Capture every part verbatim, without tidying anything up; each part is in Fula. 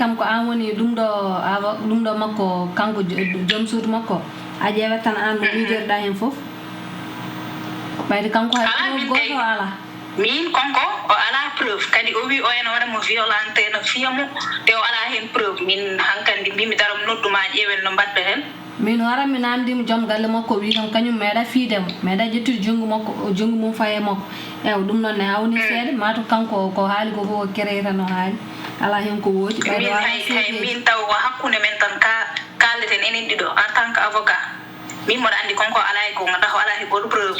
Kam ko aan woni ɗum ɗo, awa, ɗum ɗo makko, kanko jo-, joom suudu makko. A ƴeewat tan aan mo miijoriɗaa heen fof. Ɓayde kanko hay Alaa preuve min gooto kay. Alaa. Miin kanko o alaa preuve. Kadi o wii o ena waɗa mo violente, ena fiya mo, te o alaa heen preuve. Miin hankandi mbiimi daro mi noddu ma ƴeewen no mbaɗɗa heen. Miin hooram mi naamndiima joom galle makko, o wii kam kañum meeɗa fiide mo, meeɗa ƴettude junngo makko, o junngo mum faye makko. Eewa, ɗum noon ne hawni seeɗa, maa to kanko ko haali ko fof o kereyta no haali. Alaa heen ko woodi, ɓayde Min o alaa hay, hay seedeeji. Min taw ko hakkunde men tan ka-, kaaldeten enen ɗiɗo en tant que avocat. Min mboɗo anndi kanko alaa e goonga, ndax o alaa he gooto preuve.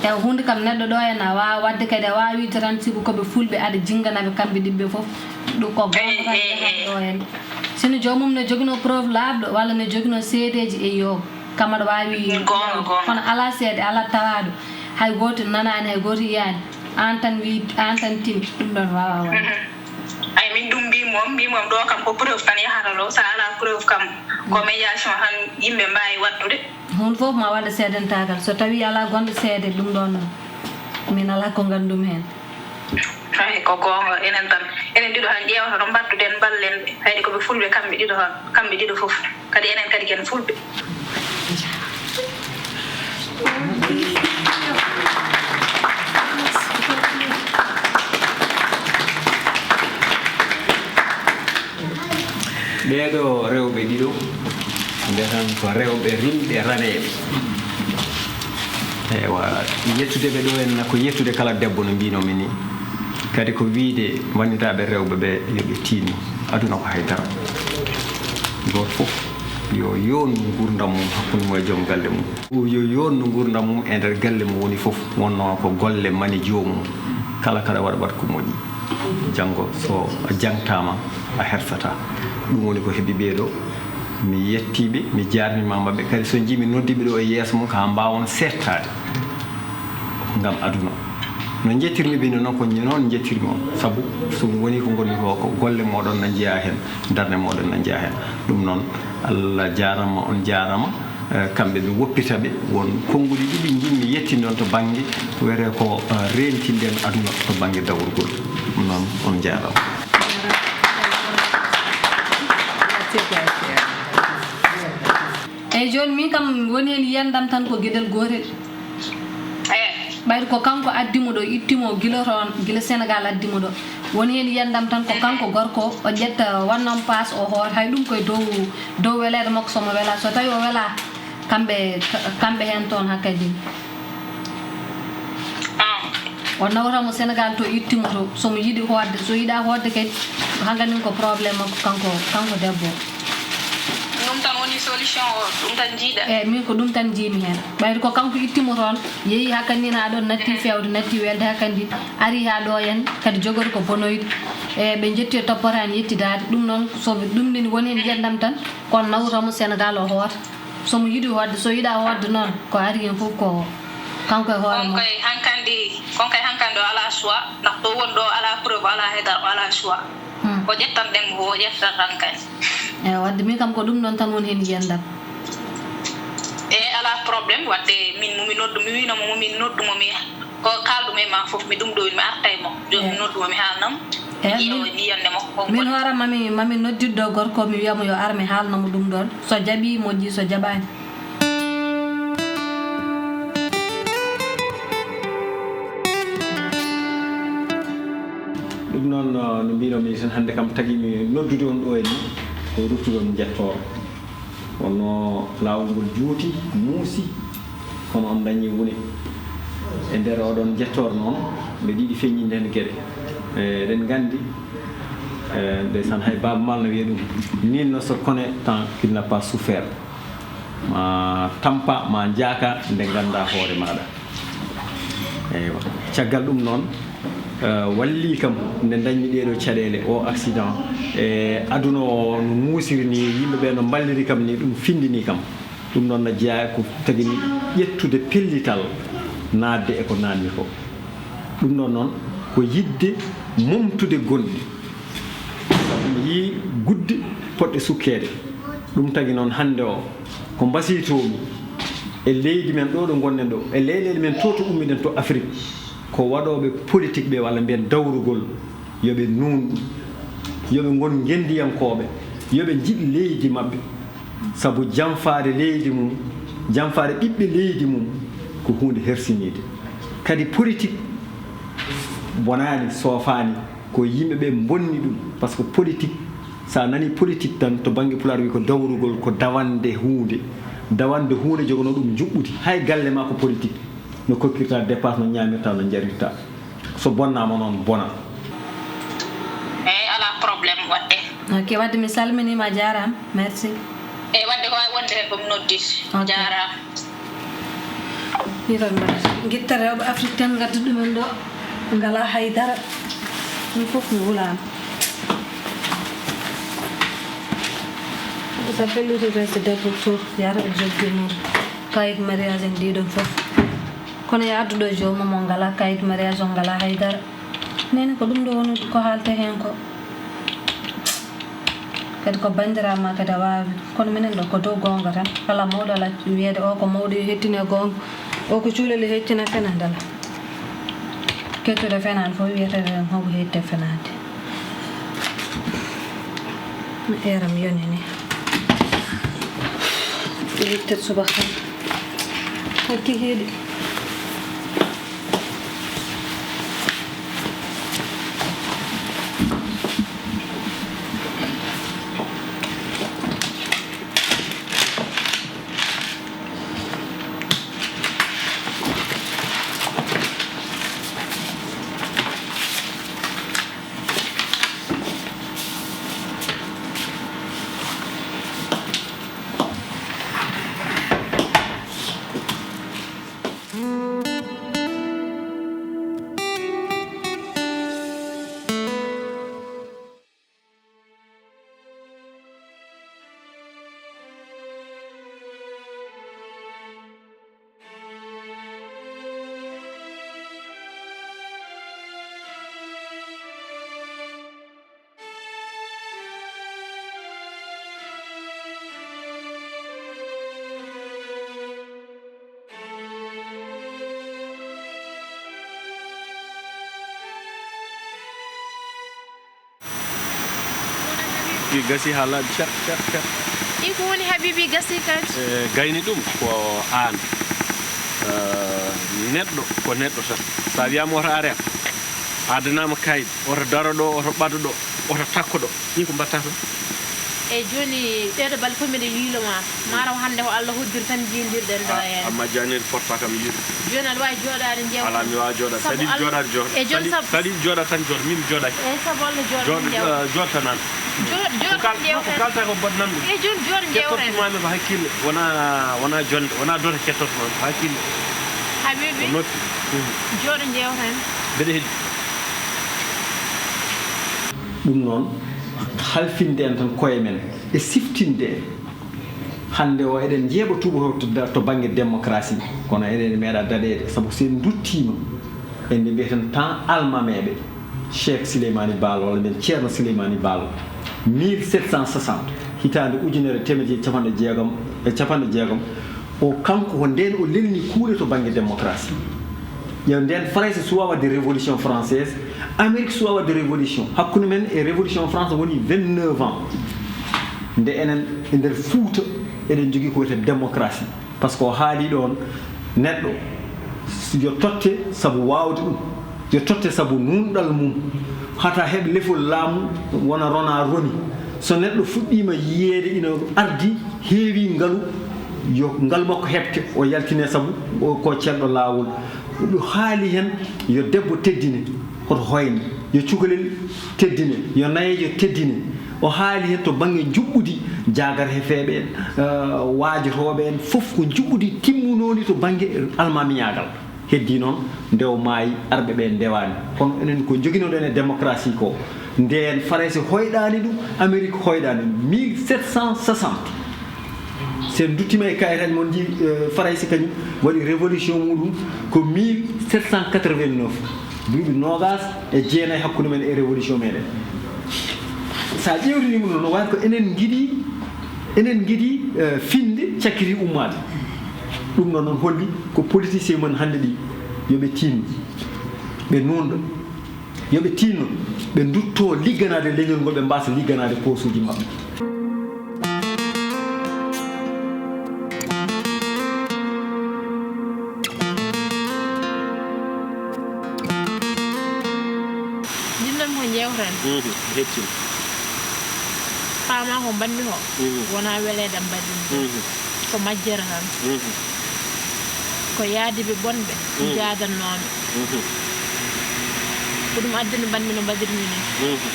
Eewa, huunde kam neɗɗo ɗo en a waawa waɗde kadi, a waawa wiide tan sibu ko ɓe fulɓe aɗa jinngana ɓe kamɓe ɗiɗi ɓe fof. Ɗum ko goonga tan yahata ɗo en. Sino joomum ne joginoo preuve laaɓɗo walla ne joginoo seedeeji e yo kam aɗa waawi. Goonga, goonga. Kono alaa seede, alaa tawaaɗo. Hay gooto nanaani, hay gooto yiyaani. Aan tan wii, aan tan tini. Ɗum ɗoon waawaa waɗde. Ay, min ɗum mbiimi on, mbiimi on ɗo kam ko preuve tan yahata ɗo. So alaa preuve kam, ko médiation tan yimɓe mbaawi waɗdude. Huunde fof ma waɗa seedentaagal. So tawii alaa gonɗo seede, ɗum ɗoon min alaa ko nganndumi heen. Ay, ko goonga. Enen tan, enen ɗiɗo tan ƴeewata no mbaɗduɗen, mballen ɓe. Hayde ko ɓe fulɓe kamɓe ɗiɗo tan, kamɓe ɗiɗo fof. Kadi enen kadi ken fulɓe. Ɓeeɗo rewɓe ɗiɗo, mbiyatan ko rewɓe rimɓe raneeɓe. Ewa, yettude ɓe ɗo en ko yettude kala debbo no mbinomi ni. Kadi ko wiide wannitaaɓe rewɓe ɓe yo ɓe tiinno. Aduna ko hay dara. Gooto fof yo yoon nguurndam mum hakkunde mum e joom galle mum. Yo yoon nguurndam mum e nder galle mo woni fof, wonno ko golle mani joomum. Kala kala waɗa waɗ ko moƴƴi. Janngo so a jangtaama, a hersataa. Ɗum woni ko heɓi ɓee ɗo. Mi yettii ɓe, mi jaarnimaama ɓe. Kadi so njiimi noddiiɓe ɗo e yeeso mum, ko haa mbaawon seettaade ngam aduna. No njettirmi ɓe ni noon, ko noon njettirmi on. Sabu so woni ko ngonmi ko, ko golle mooɗon na njeyaa heen, darnde mooɗon na njeyaa heen. Ɗum noon, Allah jaarama, on jaarama. Eh, kamɓe ɓe woppita ɓe, won konnguɗi ɗiɗi njiɗmi yettinde on to bannge, wiyetee ko, eh, reentinɗen aduna to bannge dawrugol. Ɗum noon, on njaaraama. Eeyi, jooni min kam woni heen yiyandam tan ko geɗel gootel. Ɓayde ko kanko addi mo ɗo, itti mo gila toon, gila Senegaal addi mo ɗo. Woni heen yiyandam tan ko kanko gorko, o ƴetta, wanna mo paas, o hoota. Hay ɗum koye dow, dow weleede makko, so mo welaa. So tawii o welaa, kamɓe, kamɓe heen toon hakkadi. O nawata mo Senegaal to, itti mo to. So mo yiɗi hootde, so yiɗaa hootde kadi, hankadi ko problème makko kanko, kanko debbo o. Ɗum tan woni solution o, ɗum tan njiiɗa? Eeyi, min ko ɗum tan njiimi heen. Ɓayde ko kanko itti mo toon, yehi hakkandi na ɗoon, natti feewde, natti welde hakkandi, ari haa ɗo en, kadi jogori ko bonoyde. E ɓe njetti o toppotaani yettidaade. Ɗum noon, so ɗum ɗin woni heen yiyandam tan, kono nawata mo Senegaal o hoota. So mo yiɗi hootde, so yiɗaa hootde noon, ko ari heen fof ko kanko e hoore mum. Konkay hankandi, konkay hankandi o alaa choix, ndax ɗo woni ɗo alaa preuve, alaa haydara, o alaa choix. Hmm. Ko ƴettanɗen mo, o ƴetta tan kay. Eeyi, wadde min kam ko ɗum ɗoon tan woni heen yiyandam. E alaa problème, wadde min mo mi noddu, mi wiino mo mo min noddu mo mi ko kaalɗum e ma fof, mi ɗum ɗo mi arta e mo. Jooni mi noddu mo mi haalna mo. Eeyi, mi ƴeewa yiyannde makko. Min hoore mami, mami noddiɗo gorko, mi wiya mo yo ar mi haalna mo ɗum ɗoon. So jaɓii, moƴƴi, so jaɓaani. Ɗum noon, no, no mbinomi tan hannde kam tagi mi noddude on ɗo e ni, ko ruttude on njettoor. Wonno laawol ngol juuti, muusi, kono on dañi wune. E nder oɗon njettoor noon, mbeɗa yiɗi feññinde heen geɗe. E, eɗen nganndi, e, ndeysaan hay Baaba Maal no wiya ɗum, nul ne se connaît tant qu'il n'a pas souffert. Ma tampa, ma njaaka nde nganndaa hoore maaɗa. Eywa. Caggal ɗum noon, eh, wallii kam nde dañmi ɗee ɗoo caɗeele, oo accident, e aduna o no muusiri nii, yimɓe ɓee no mballiri kam nii, ɗum findinii kam. Ɗum noon na jeyaa ko tagini ƴettude pellital, naatde e ko naatmi ko. Ɗum ɗoon noon ko yiɗde momtude gonɗi. Sabu mi yii gudde potɗe sukkeede. Ɗum tagi noon hannde o, ko mbasiytoo-mi e leydi men ɗo, ɗo ngonɗen ɗo, e leyɗeele men to, to ummiɗen to Afrik, ko waɗooɓe politik ɓe, walla mbiyen dawrugol, yo ɓe nuun ɗum. Yo ɓe ngon ngenndiyankooɓe, yo ɓe njiɗ leydi maɓɓe, sabu jamfaade leydi mum, jamfaade ɓiɓɓe leydi mum ko huunde hersiniide. Kadi politik bonaani, soofaani, ko yimɓe ɓe mbonni ɗum, par ce que politik, so a nanii politik tan, to bannge Pulaar wi ko dawrugol, ko dawande huunde, dawande huunde jogonoo ɗum njuɓɓudi, hay galle ma ko politik, no kokkirta dépasse, no ñaamirta, no njarirta. So bonnaama noon, bona. Eeyi, alaa problème waɗde. Ok, waɗde mi salminiima, a jaaraama, merci. Eeyi, waɗde ko waawi wonde heen ko mi noddii. Ok. Jaaraama. Hiiran mbaɗa ngitta rewɓe Afrik tan ngadda ɗumen ɗo, ngalaa hay dara. Ɗum fof mi wulaama. Sa fellitu resde debbo to yara e jogginor. Kayit mariage en ɗiɗon fof. Kono yo addu ɗo joomum o ngalaa kayit mariage o ngalaa hay dara. Neene ko ɗum ɗo woni ko haalte heen ko. Kadi ko banndiraa ma kadi a waawi. Kono minen ɗo ko dow goonga tan. Alaa mawɗo alaa wiyeede o ko mawɗo yo hettine goonga. O ko cuulel yo hettine fenande alaa. Kettuɗo fenaande fof wiyete tan ko ko hetti fenaande. Eram yoni ni. Ko hetti subaka. Hakki heedi. Ɗi gasi haa laaɓi cer cer cer. Ɗi ko woni Habibi gasi kadi. E gayni ɗum ko aan. Neɗɗo ko neɗɗo tan. So a wiyaama oto ar heen, a addanaama kayit, oto daro ɗo, oto ɓado ɗo, oto takko ɗo. Ɗi ko mbaɗtaa toon? Eyi jooni ɗeeɗo balɗe fof mbiɗa yiilo ma. Maaro hannde ko Allah hoddiri tan njiidirɗen ɗo heen. Amma Janir fotta kam yiide. Jooni aɗa waawi jooɗaade njeewta. Alaa mi waawaa jooɗaade. Saɗi jooɗaade jooɗa. Eyi jooni sabu. Saɗi jooɗa tan jooɗa. Min mi jooɗaaki. Eyi sabu Allah jooɗa tan njeewta. Jooɗ jooɗ tan njeewta. Ko kalta ko bonnani ɗum. Eyi jooni jooɗo njeewta. Kettortu maami ko hakkille. Wona wona jonde wona dote kettortu maami ko hakkille. Habibi. Ko noppi. Jooɗo njeewta. Mbeɗa heɗi. Ɗum noon halfinde en tan koye men e siftinde en. Hannde o eɗen njeeɓa tuuba to bannge démocratie kono eɗen meeɗa daɗeede sabu so en nduttiima en nde mbiyeten temps almameeɓe Cheikh Souleymani Baal walla mbiyen Ceerno Souleymani Baal mille sept cent soixante hitaande ujunere teemedde jeɗɗi capanɗe jeegom e capanɗe jeegom o kanko ko ndeen o lelni kuule to bannge démocratie ƴeew ndeen Farayse suwaa waɗde révolution française Amérique suwaa waɗde révolution hakkunde men e révolution France woni vingt-neuf ans nde enen e nder Fuuta eɗen njogii ko wiyetee démocratie par ce que o haalii ɗoon neɗɗo yo totte sabu waawde ɗum yo totte sabu nuunɗal mum hata heɓ lefol laamu wona rona roni so neɗɗo fuɗɗiima yiyeede ina ardi heewii ngalu yo ngalu makko heɓte o yaltine sabu ko celɗo laawol o haali heen yo debbo teddine hoto hoyne yo cukalel teddine yo nayeejo teddine o haali heen to bannge njuɓɓudi jaagarhefeeɓe en waajotooɓe en fof ko njuɓɓudi timmunoondi to bannge almaamiyaagal heddii noon nde o maayi arɓe ɓee ndewaani kono enen ko njoginoɗen e démocratie ko ndeen farayse hoyɗaani ɗum amerique hoyɗaani ɗum mille sept cent soixante so en nduttiima e kayitaaji mon njii farayse kañum waɗi révolution muɗum ko mille sept cent quatre-vingt-neuf duuɓi noogaas e jeenayi hakkunde men e révolution meɗen so a ƴeewtini ɗum noon wata ko enen ngiɗi enen ngiɗi finde cakkiri ummaade ɗum noon noon holli ko politicien men hannde ɗi yoɓe tinno ɓe nunɗo yoɓe tinno Ɓe nduttoo ligganaade leñol ngol, ɓe mbaasa ligganaade poosuuji maɓɓe. Ndin noon ko njewten. Mhm, hettin. Faama ko mbanmi ko. Mhm. Wonaa weleede am mbaɗmi ɗum. Mhm. Ko majjere tan. Mhm. Ko yaadiiɓe bonɓe Mhm. njaadannoomi. Mhm. Ko ɗum addani mbanmi no mbaɗirmi ni. Mhm.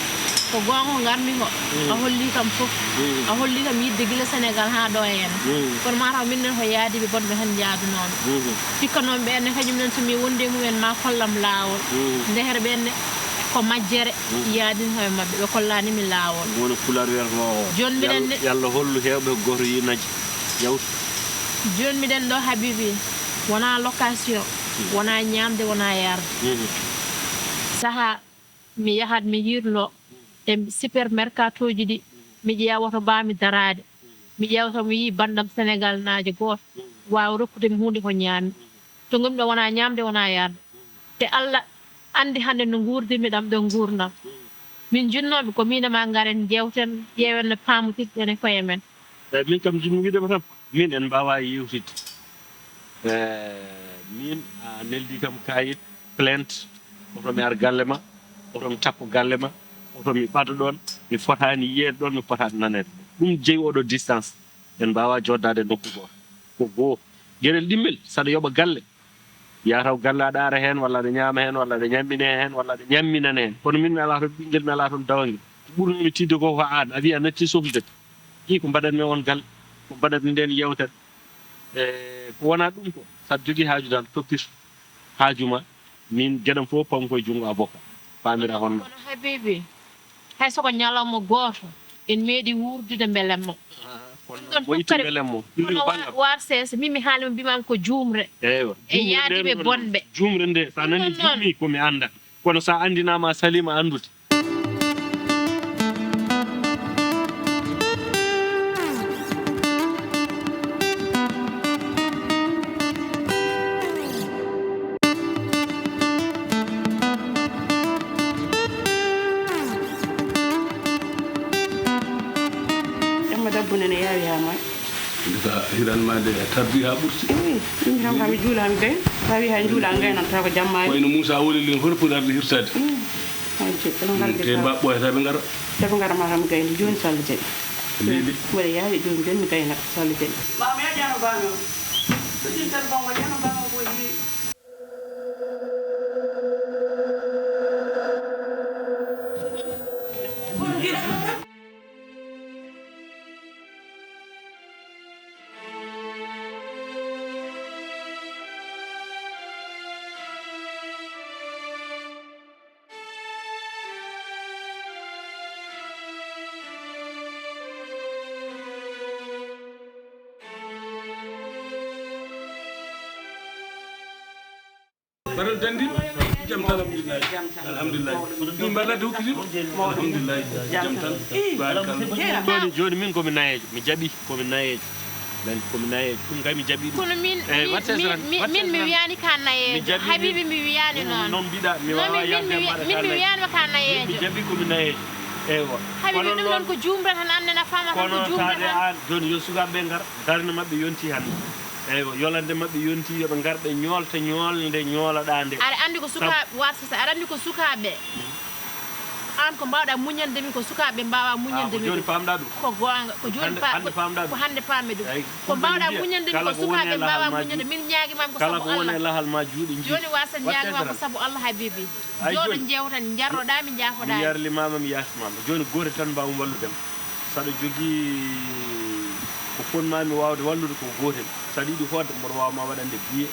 Ko goonga ko ngarmi ko. A holli kam fof. Mhm. A holli kam yiɗde gila Senegal haa ɗo e en. Mhm. Kono mataw min nen ko yaadiiɓe bonɓe tan njaadunoomi. Mhm. Cikkanoomi ɓeen ne kañum nen so mi wondi e mumen ma kollam laawol. Mhm. Ndehre ɓeen ne ko majjere yaadinta e maɓɓe, ɓe kollaani mi laawol. Ɗum woni Pulaar wiyata ko Jooni mbiɗen ne- Yalla hollu heewɓe ko gooto yiyi naji yawtu. Jooni mbiɗen ɗo Habibi, wonaa location, wonaa ñaamde, wonaa yarde. Mhm. Sahaa mi yahat mi yirlo e supermercatooji ɗi, mi ƴeewa to mbaawmi daraade. Mi ƴeewa so mi yii banndam Senegal naajo gooto waawa rokkude mi huunde ko ñaami. To ngonmi ɗo wonaa ñaamde, wonaa yarde. Te Allah anndi hannde no nguurdirmi ɗam ɗo nguurndam. Min jinnooɓe ko miin e maa ngaren njeewten, ƴeewen no paamodirɗen e koye men. Eeyi, min kam jiɗmi wiide ma tan, min en mbaawaa yeewtidde. Eeyi, min a neldi kam kaayit, plainte, oto mi ar galle ma, oto mi tappo galle ma, oto mi ɓado ɗoon, mi fotaani yiyeede ɗoon, mi fotaani naneede. Ɗum jeyi oɗo distance, en mbaawaa jooɗdaade e nokku gooto. Ko goo. Geɗel ɗimmel, saɗa yoɓa galle, yaa taw galle aɗa ara heen, walla aɗa ñaama heen, walla aɗa ñamminee heen, walla aɗa ñamminane heen. Kono min mi alaa toon ɓinngel, mi alaa toon dawangel. Ko ɓurnoo mi tiiɗde ko ko aan, a wiyi a nattii soflude. Ii, ko mbaɗatmi e oon galle, ko mbaɗatmi ndeen yeewtere. E ko wonaa ɗum ko, saɗa jogii haaju tan, toppito haaju ma. Min geɗam fof pawmi koye junngo avocat. Faamiraa hono noon. Kono Habibi, hay so ko ñalawma gooto, en meeɗi wuurdude mbelemma. Kono noon mo itti mbelemma, kono wa- waar seese, min mi haali mo mbimaami ko juumre. Eywa. E yaadiiɓe bonɓe. Juumre nde, so a nanii juumii ko mi annda. Kono so a anndinaama a saliima anndude. Ƴamma dabbo nene yaawi haa maayi. Ndeka hiran ma nde a tabbi haa ɓurti. Ii, ɗum tan haa mi juula haa mi gayna. Tawi haa juula a gaynan taw ko jammaani. Wayno Muusa woni lin hoto poti arde hirtaade. Haa jeɗɗo no ngarde te mbaɓɓo heta ɓe ngara. Tabi ngara ma haa mi gayna jooni so Allah jaɓi. Leydi. Mboɗo yaawi jooni jooni mi gaynata so Allah jaɓi. Mama ya ƴana bano. Sujin tan bongo ƴana bano ko heewi. Baral dandi jam tan alhamdulillahi. Alhamdulillahi. Ɗum mbaɗa ladde hokkitima. Alhamdulillahi. Jam tan. Barikalla. Joni joni min komi nayejo mi jaɓi komi nayejo. Min komi nayejo ɗum kay mi jaɓi ɗum. Kono min min min mi wiyani ka nayejo. Habibi mi wiyani noon. Noon mbiɗa mi wawa yalde mbaɗa min mi wiyanima ka nayejo. Mi jaɓi komi nayejo. Eywa. Habibi ɗum noon ko jumre tan annena famata ko jumre tan. An joni yo sukaɓeɓe ngar darde mabɓe yonti hande. Eywa yolande maɓɓe yonti yoɓe ngar ɓe ñoolta ñoolde ñoolaɗa nde. Aɗa anndi ko sukaaɓe wartata aɗa anndi ko sukaaɓe aan ko mbaawɗaa muñande min ko sukaaɓe mbaawaa muñande min. Joni paamɗaa ɗum. Ko goonga ko joni paamɗaa ɗum. Ko hannde paammi ɗum. Ko mbaawɗaa muñande min ko sukaaɓe mbaawaa muñande min ñaagii ma mi ko sabu Allah. Kala ko woni e lahal ma juuɗe njiɗi. Joni waasa ñaagii ma ko sabu Allah Habibi. Jooɗo njeewtan njarroɗaa mi njaafoɗaa mi. Mi yarlimaama mi yaafmaama. Joni gooto tan mbaawmi wallude ma. Saɗa jogii ko potmaami waawde wallude ko gootel. Saɗa yiɗi hootde mboɗo waawa ma waɗande biye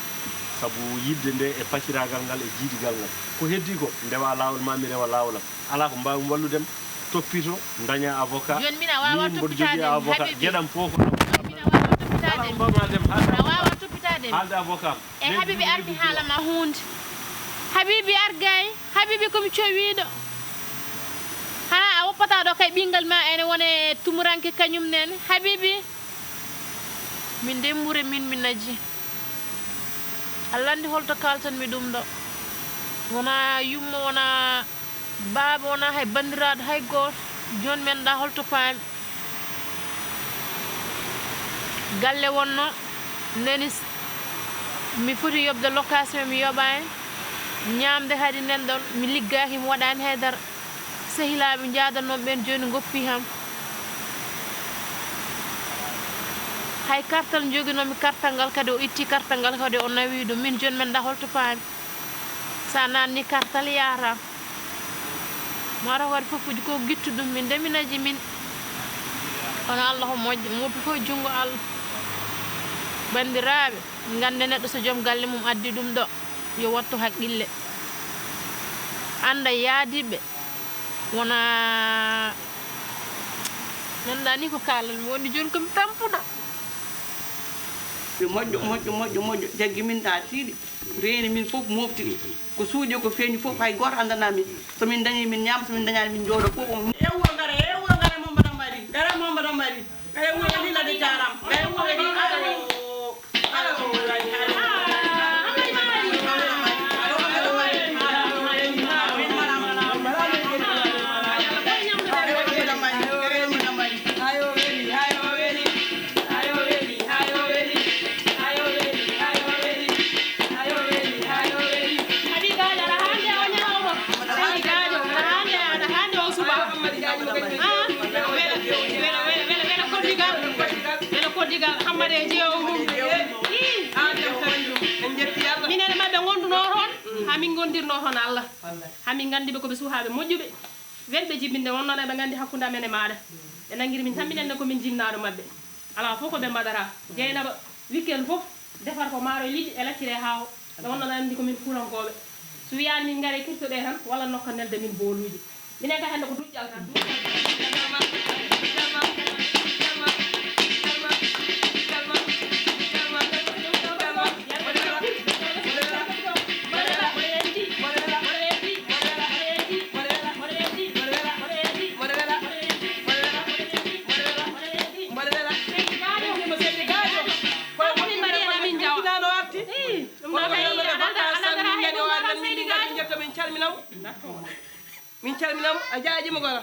sabu yiɗde nde e paciraagal ngal e jiidigal ngal. Ko heddii ko ndewaa laawol maa mi rewa laawol am. Alaa ko mbaawmi wallude ma. Toppito, ndañaa avocat. Jooni miin a waawaa toppitaade mi. Habibi. Geɗam fof ko am. Jooni miin a waawaa toppitaade mi. Kala ko mbaawmaa dem haalde. Aɗa waawaa toppitaade mi. Haalde avocat am. Eey Habibi arti haala ma huunde. Habibi ar gay. Habibi ko mi cowiiɗo. Haa a woppataa ɗo kay ɓinngal ma ene wona e tumuranke kañum nene. Habibi. Min de mure min mi naji. Allah anndi holto kaaltanmi ɗum ɗo. Wonaa yumma wonaa. Baaba wonaa hay banndiraaɗo hay gooto. Jooni mi anndaa holto paami. Galle wonno, nani s-, mi foti yoɓde location, mi yoɓaani. Ñaamde kadi nen ɗon, mi liggaaki, mi waɗaani hay dara. Sehilaaɓe njaadanoo ɓeen jooni ngoppi kam. Hay kartal njoginoo mi, kartal ngal kadi o itti, kartal ngal kadi o nawi ɗum. Min jooni mi anndaa holto paami. So a naatnii kartal, yahata. Maro kadi fof ko gittu ɗum min de, min aji min. Kono Allah ko moƴƴo, moƴƴo fof junngo Allah. Banndiraaɓe, ngannde neɗɗo so joom galle mum addi ɗum ɗo, yo wattu haqqille. Annda yaadiɓe, wona, mi anndaa ni ko kaalan, mi woni jooni ko mi tampuɗo. Moƴƴo, moƴƴo, moƴƴo, moƴƴo, jaggi min ɗa tiiɗi. Reeni min fof mofti. Ko suuɗi ko feeñi fof, hay gooto anndanaa min. So min ndañii, min ñaama, so min ndañaani, min njooɗo fof. E wuro ngara, e wuro ngara, Mamadou Amari. Ngara, Mamadou Amari. Ngara, wuro kadi ladde jaaram. Ngara, wuro kadi, ayo. Ayo, wallahi, ayo. Hayo weli, hayo weli, hayo weli, hayo weli, hayo weli. Habiba, aɗa hannde o ñalawma. Seydi Gadio, aɗa hannde, aɗa hannde o suba. Ah, wela, wela, wela, wela, wela koddigal. Wela koddigal, Hammade e jeewo mum. Ii. Minen e maɓɓe ngondunoo toon, haa min ngondirnoo toon Allah. Haa min nganndi ɓe ko ɓe suhaaɓe moƴƴuɓe. Welɓe jibinde, wonno eɓe nganndi hakkunde amen e maaɗa. Ɓe nanngiri min tan, minen ne ko min jinnaaɗo maɓɓe. Alaa fof ko ɓe mbaɗataa. Jeynaba, weekend fof, defata ko maaro e liƴƴi e lacciri e haako. Ɓe wonno anndi ko min Fuutankooɓe. So wiyaani min ngaree kirtoɗee tan, walla nokka nelde min booluuji. Minen ka hannde ko duƴƴal tan. Min calminamo. Min calminamo, a jaajima gora.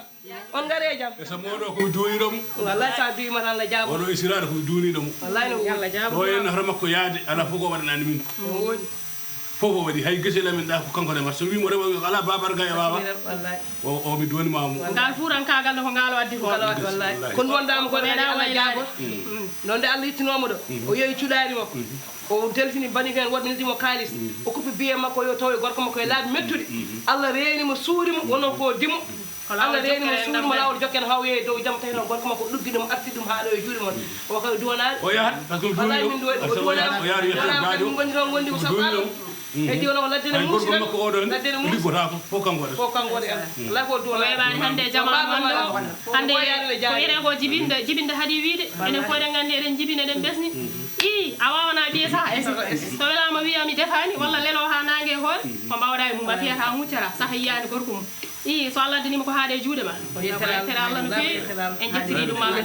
On ngare e jam. E sabu oɗo ko duwaniɗo mo. Wallahi sa duwima tan Allah jaabo. Oɗo isiraɗo ko duwaniɗo mo. Wallahi no. Yalla jaabo. Ɗo en hoto makko yaade, ala fof ko waɗanani min. No woodi. Fof o waɗi, hay gese lamin ɗa ko kanko remata. So wimo rewa, ala babar ga e wawa. Wallahi. O, o mi duwani ma mo. Ngal fuurankagal no ko ngal o addi ko. Wallahi. Ko wondama ko Allah jaabo. Non de Allah ittinoma ɗo. O yeeyi cuɗaari makko. O delfini bani fen, waɗi noddi mo kaalis. O kuppi biye makko, yo taw e gorko makko e laabi mettuɗi. Allah reeni mo, suuri mo, wono ko dimo. Allah reeni mo, suuri mo, laawol jokken haw yeeyi dow jam, tawi noon gorko makko ɗuggiɗo mo, arti ɗum haa ɗo e juuɗe mon. O kay duwanaani. O yahat, parce que wallahi min duwani, o duwanaama. O yahat, o yahat, o yahat. Min ngondi toon, ngondi ko sabu Allah. Heddi wona ko laddere mum. Gorko makko oɗo, laddere mum. Liggotako, fof kanko waɗata. Fof kanko waɗata. Wallahi ko duwanaama. O weeɓaani hannde e jamaanu wonde o. Hannde ko wiyetee ko jibinde, jibinde haɗi wiyde. Enen fof eɗen nganndi eɗen jibina, eɗen besni. Ii, a waawanaa ɓiye saha esi. So welaama wiya mi defaani, walla lelo haa naange e hoore, ko mbaawɗaa e mum, a fiyata a muccata, saha yiyaani gorko mum. Ii, so Allah addaniima ko haaɗi e juuɗe ma, ko yettere Allah no feewi. En njettirii ɗum Allah.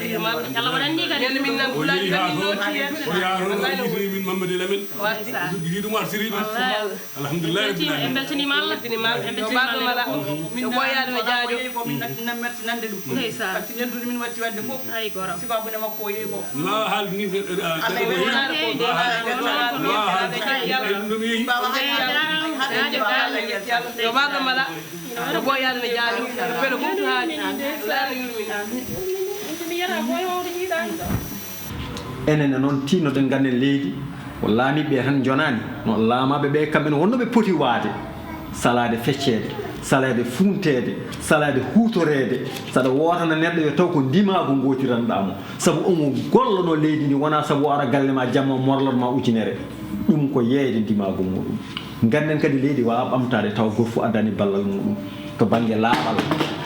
Yalla waɗan ni kadi. Ñande min nan pulaaji tan min nooti heen. O yaha toon, o yiytini min Mammadi Lamin. Ɗum ɗum artiri ɗum. Alhamdulillahi rabbil alamin. En mbeltaniima Allah. En mbeltaniima Allah. Yo baaba mala. Yo ɓooyaade no jaajo. Ko min nattinam mertinande ɗum. Ndeysaan. Parce que neldude min watti wadde fof. Ay goro. Sibaabu ne makko o yehi ko. Ma haaldi ni, eh, eh, Allah e wonani ko. Ma haaldi. Ma haaldi. Ɗum ɗum yehi. Baaba haaldi. Haaldi. Yo baaba mala. Yo ɓooyaade no jaajo. Beɗo huutu haali. Laana yurmin. Enen e noon tiinnoɗen ngannden leydi ko laamiiɓe ɓe tan njonaani, no laamaaɓe ɓe kamɓe ne wonno ɓe poti waade, salaade fecceede, salaade fuunteede, salaade huutoreede, saɗa wootana neɗɗo yo taw ko ndimaagu ngootiranɗaa mo, sabu omo gollono leydi ndi, wonaa sabu o ara galle ma jamma o morlot ma ujunere, ɗum ko yeeyde ndimaagu muuɗum. Ngannden kadi leydi waawaa ɓamtaade tawa gooto fof addaani ballal muuɗum. To bannge laaɓal,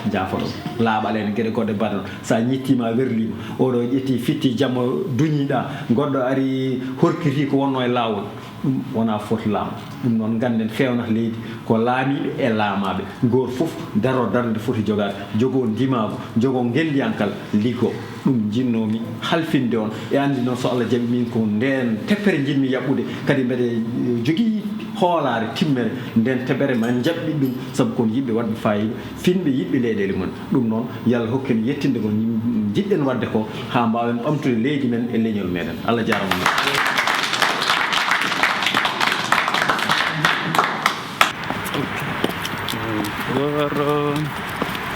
njaafoɗon. Laaɓal en, geɗe goɗɗe mbaɗanon. So a ñittiima, a werliima, oɗo ƴetti, fitti, jamma duñiiɗaa, goɗɗo ari, horkitii ko wonnoo e laawol, ɗum wonaa fot laamu. Ɗum noon, ngannden feewnata leydi ko laamiiɓe e laamaaɓe. Gooto fof daroo darnde foti jogaade, jogoo ndimaagu, jogoo ngenndiyankal, liggoo. Ɗum njinnoo-mi halfinde on. E anndi noon, so Allah jaɓii, miin ko ndeen teppere njiɗ-mi yaɓɓude. Kadi mbeɗe jogii hoolaare timmere, nden teɓere ma njaɓɓiɗ ɗum, sabu kon yiɗɓe waɗɓe faayiida, finɓe yiɗɓe leyɗeele mum. Ɗum noon, yo Allah hokku en yettinde ko nji-, njiɗɗen waɗde ko, haa mbaawen ɓamtude leydi men e leñol meɗen. Allah jaaraama. Goro.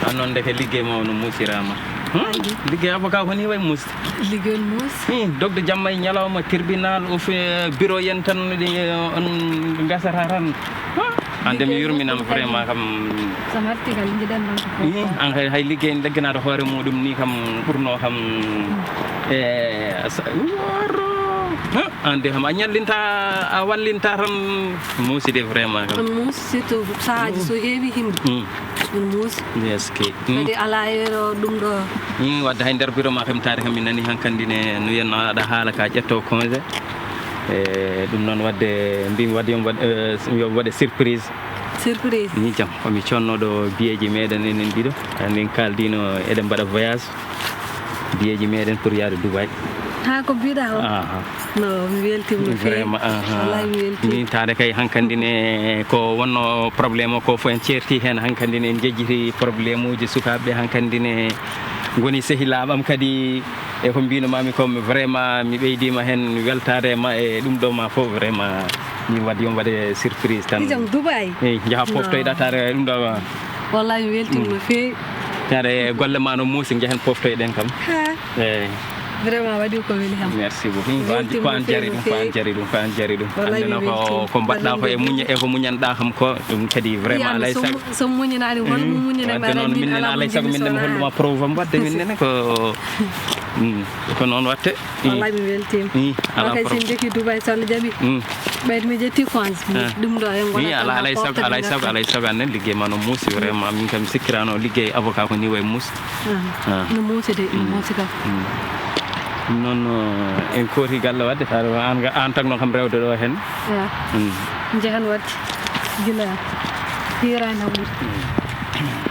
A noon ndeke liggey ma o no muusiraama. Hmm? Liggey avocat ko ni way muus. Ligol muus. Hmm, dogde jamma e ñalawma, tribunal, o fe-, bureau yen tan, ɗi, on gasata tan. Hande mi yurminama vraiment kam. So marti kala, jiɗen ɗon ko hmm, an hay, hay liggey legganaɗo hoore muɗum ni kam ɓurno kam. E, sa-, woro. Hande kam a ñallinta, a wallinta tan muuside vraiment kam. On muus, surtout sahaaji so heewi himɓe. Hmm. On muus. Yes, ke. Hmm. Kadi alaa heero ɗum ɗo. Hmm, wadde hay nder bureau ma kam taade kam mi nani hankandi ne no yenno aɗa haala ka ƴetto congé. E, ɗum noon wadde mbimi wadde yomi waɗ-, eh, yomi waɗe surprise. Surprise? Ni jam, komi connoɗo biyeeji meɗen enen ɗiɗo. Min kaldino eɗen mbaɗa voyage. Biyeeji meɗen pour yaade Dubaï. Ha ko mbiɗa o? Aha. No, mi weltima no feewi. Vraiment, aha. Wallahi mi weltima. Min taade kay hankandi ne ko wonno problème o ko fof en ceerti heen hankandi ne en jejjiti problème uji sukaaɓe hankandi ne ngoni sehilaaɓe am kadi e ko mbino mami ko vraiment mi ɓeydima heen weltaare ma e ɗum ɗo ma fof vraiment min wadde yomi waɗe surprise tan. Ijam Dubaï. Eyi, njaha poftoyɗa taade ɗum ɗo ma. Wallahi mi weltima no feewi. Taade golle ma no muusi njahen poftoyɗen kam. Ha. Eyi. Vraiment waɗi ko weli kam. Merci beaucoup. Ko an, ko an jari ɗum, ko an jari ɗum, ko an jari ɗum. Wallahi mi weltima. Ko mbaɗɗa ko e muñe, e ko muñanɗa kam ko ɗum kadi vraiment alay sago. So muñanaɗi won mo muñana. Wadde noon min nene alay sago min nene holluma preuve am wadde min nene ko, mm, ko noon watte. Mm. Wallahi mi weltima. Mm, ala problème. Kay sin jeki Dubai so Allah jaɓi. Mm. Ɓayde mi ƴetti congé. Ah. Ɗum ɗo e ngona. Ni ala alay sago, alay sago, alay sago annen liggey ma no muusi vraiment min kam sikkirano liggey avocat ko ni way muus. Ah. Ah. No muusi de, no muusi kam. Mm. Ɗum noon, eh, en kooti galle wadde, tawa an ga-, an tagno kam rewde ɗo heen. Ya. Mm. Njehen wadde gila hirani ham. Mm.